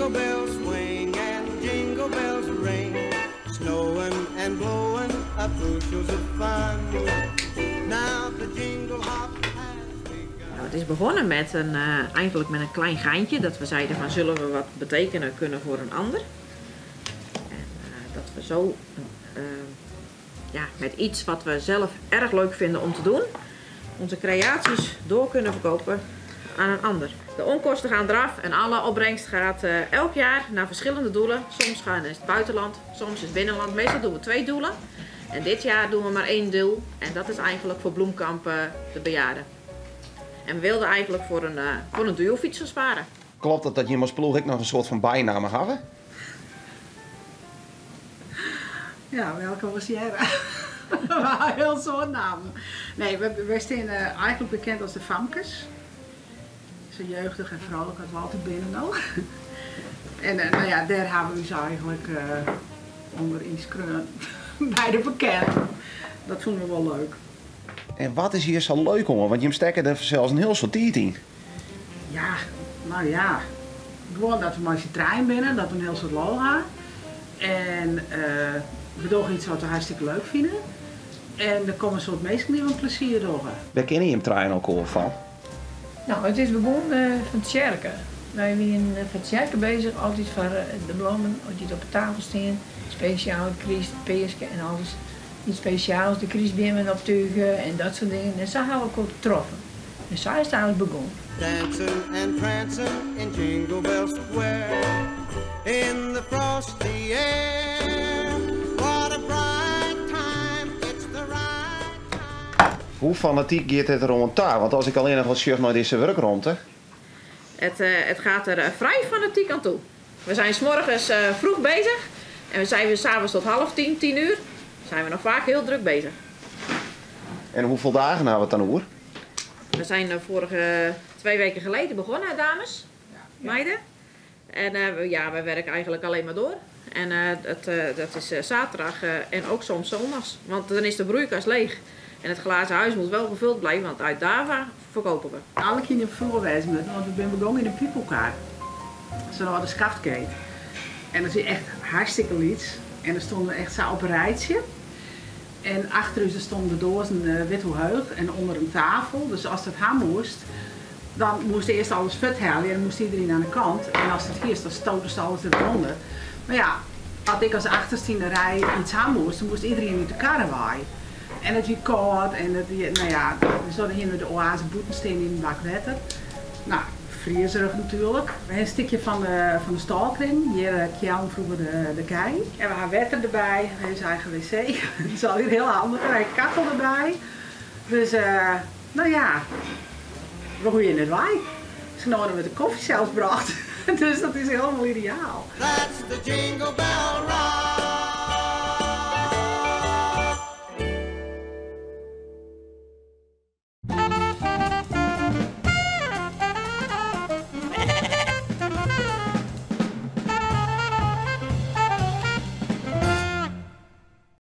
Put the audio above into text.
Jingle bells swing and jingle bells ring. Snowing and blowing up bushels of fun. Now the jingle hop has begun. Nou, het is begonnen eigenlijk met een klein geintje. Dat we zeiden van zullen we wat betekenen kunnen voor een ander. En dat we zo met iets wat we zelf erg leuk vinden om te doen, onze creaties door kunnen verkopen aan een ander. De onkosten gaan eraf en alle opbrengst gaat elk jaar naar verschillende doelen. Soms gaan is het buitenland, soms is het binnenland. Meestal doen we 2 doelen. En dit jaar doen we maar 1 doel en dat is eigenlijk voor Bloemkamp de bejaarden. En we wilden eigenlijk voor een duofiets gaan sparen. Klopt het dat je als ploeg ook nog een soort van bijnaam hadden? Ja, welke was jij? Heel soort namen. Nee, we staan eigenlijk bekend als de Famkes. Zo jeugdig en vrolijk had we altijd binnen nog. En daar hebben we ons eigenlijk onder inskreun bij de bekend. Dat vonden we wel leuk. En wat is hier zo leuk om? Want je steekt er zelfs een heel soort tijd in. Ja, nou ja. Gewoon dat we maar eens de trein binnen, dat we een heel soort lol hebben. En we doen iets wat we hartstikke leuk vinden. En er komen een soort mensen die we plezier doen. Waar ken je hem trein ook al van? Het is begonnen van het Tjerken. Wij zijn van het Tjerken bezig, altijd voor de bloemen, altijd op de tafel staan. Speciaal het Christ, peeske en alles. Iets speciaals, de kerstbomen optuigen en dat soort dingen. En zo hebben we ook getroffen. En zo is het eigenlijk begonnen. Dancing and prancing in Jingle Bell Square. In the frosty air. What a bright time, it's the right time. Hoe fanatiek gaat het er om daar? Want als ik alleen nog wat zucht naar deze werkruimte. Het gaat er vrij fanatiek aan toe. We zijn 's morgens vroeg bezig en we zijn weer 's avonds tot half tien, 10 uur. Zijn we nog vaak heel druk bezig. En hoeveel dagen hebben we het dan over? We zijn vorige 2 weken geleden begonnen, hè, dames, meiden. En we werken eigenlijk alleen maar door. En dat is zaterdag en ook soms zondags. Want dan is de broeikas leeg. En het glazen huis moet wel gevuld blijven, want uit Dava verkopen we. Alle kinderen vroeger wijzen met, want we zijn begonnen in de piepelkaar. Zo'n oude schaftkeet. En dat is echt hartstikke lief. En er stonden echt zo op een rijtje. En achter ons stonden de dozen wit hoe heug en onder een tafel. Dus als dat haar moest, dan moest eerst alles vet halen en dan moest iedereen aan de kant. En als het hier is, dan stoten ze alles eronder. Maar als ik als achterste in de rij iets aan moest, dan moest iedereen uit de karren waaien. En het was koud en het, nou ja, we zouden hier met de oase boetensteen in een bak water. Vriezerig natuurlijk. We hebben een stukje van de stalkring. Hier kjelm vroeger de kei. En we hebben water erbij. We hebben zijn eigen wc. Dat is alweer heel handig. We hebben kachel erbij. Dus we groeien in het waai. Ze nodig met de koffie zelfs bracht. Dus dat is helemaal ideaal. That's the Jingle Bell Rock.